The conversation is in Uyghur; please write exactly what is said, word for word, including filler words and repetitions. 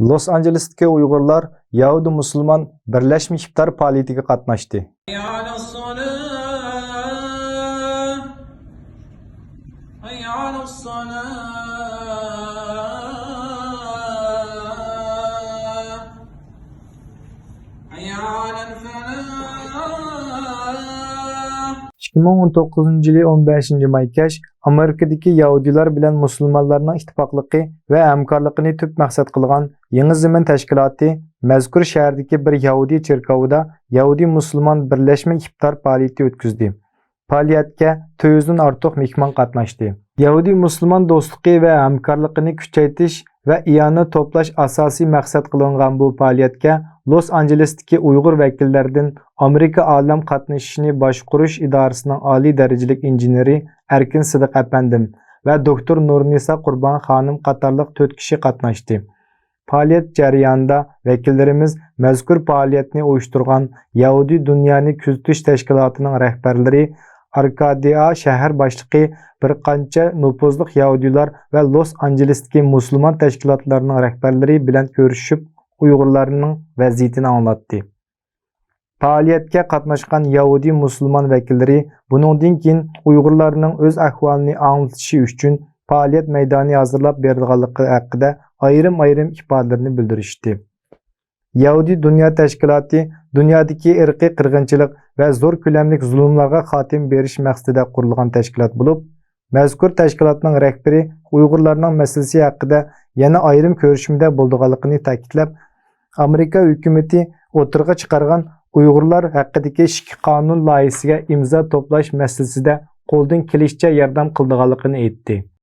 لوس ئانژېلېستىكى ئۇيغۇرلار يەھۇدىي مۇسۇلمان بىرلەشمە ئىپتار پائالىيىتىگە قاتناشتى. ئىككى مىڭ ئون توققۇزىنچى يىلى ئون بەشىنچى ماي كەچ ئامېرىكىدىكى يەھۇدىيلار بىلەن مۇسۇلمانلارنىڭ ئىتتىپاقلىقى ۋە ھەمكارلىقىنى تۈپ مەقسەت قىلغان يېڭى زېمىن تەشكىلاتى مەزكۇر شەھەردىكى بىر يەھۇدىي چېركاۋىدا يەھۇدىي مۇسۇلمان بىرلەشمە ئىپتار پائالىيىتى ئۆتكۈزدى. پائالىيەتكە تۆت يۈزدىن ئارتۇق مېھمان قاتناشتى. يەھۇدىي مۇسۇلمان دوستلۇقى ۋە ھەمكارلىقىنى كۈچەيتىش ۋە ئىئانە توپلاش ئاساسىي مەقسەت قىلىنغان بۇ پائالىيەتكە لوس ئانژېلېستىكى ئۇيغۇر ۋەكىللىرىدىن ئامېرىكا ئالەم قاتنىشىشىنى باشقۇرۇش ئىدارىسىنىڭ ئالىي دەرىجىلىك ئىنژېنېرى ئەركىن سىدىق ئەپەندىم ۋە دوكتور نۇرنىسا قۇربان خانىم قاتارلىق تۆت كىشى قاتناشتى. پائالىيەت جەريانىدا ۋەكىللىرىمىز مەزكۇر پائالىيەتنى ئۇيۇشتۇرغان يەھۇدىي دۇنيانى كۆزىتىش تەشكىلاتىنىڭ رەھبەرلىرى، ئاركادىيا شەھەر باشلىقى، بىر قانچە نوپۇزلۇق يەھۇدىيلار ۋە لوس ئانژېلېستىكى مۇسۇلمان تەشكىلاتلارنىڭ رەھبەرلىرى بىلەن كۆرۈشۈپ، ئۇيغۇرلارنىڭ ۋەزىيىتىنى ئاڭلاتتى. پائالىيەتكە قاتناشقان يەھۇدىي مۇسۇلمان ۋەكىللىرى بۇنىڭدىن كېيىن ئۇيغۇرلارنىڭ ئۆز ئەھۋالىنى ئاڭلىتىشى ئۈچۈن پائالىيەت مەيدانى ھازىرلاپ بېرىدىغانلىقى ھەققىدە ئايرىم-ئايرىم ئىپادىلىرىنى بىلدۈرۈشتى. يەھۇدىي دۇنيا تەشكىلاتى دۇنيادىكى ئىرقىي قىرغىنچىلىق ۋە زور كۆلەملىك زۇلۇملارغا خاتىمە بېرىش مەقسىتىدە قۇرۇلغان تەشكىلات بولۇپ، مەزكۇر تەشكىلاتنىڭ رەھبىرى ئۇيغۇرلارنىڭ مەسىلىسى ھەققىدە يەنە ئايرىم كۆرۈشمىدە بولىدىغانلىقىنى تەكىتلەپ، ئامېرىكا ھۆكۈمىتى ئوتتۇرىغا چىقارغان ئۇيغۇرلار ھەققىدىكى ئىككى قانۇن لايىھىسىگە ئىمزا توپلاش مەسىلىسىدە قولدىن كېلىشىچە ياردەم قىلىدىغانلىقىنى ئېيتتى.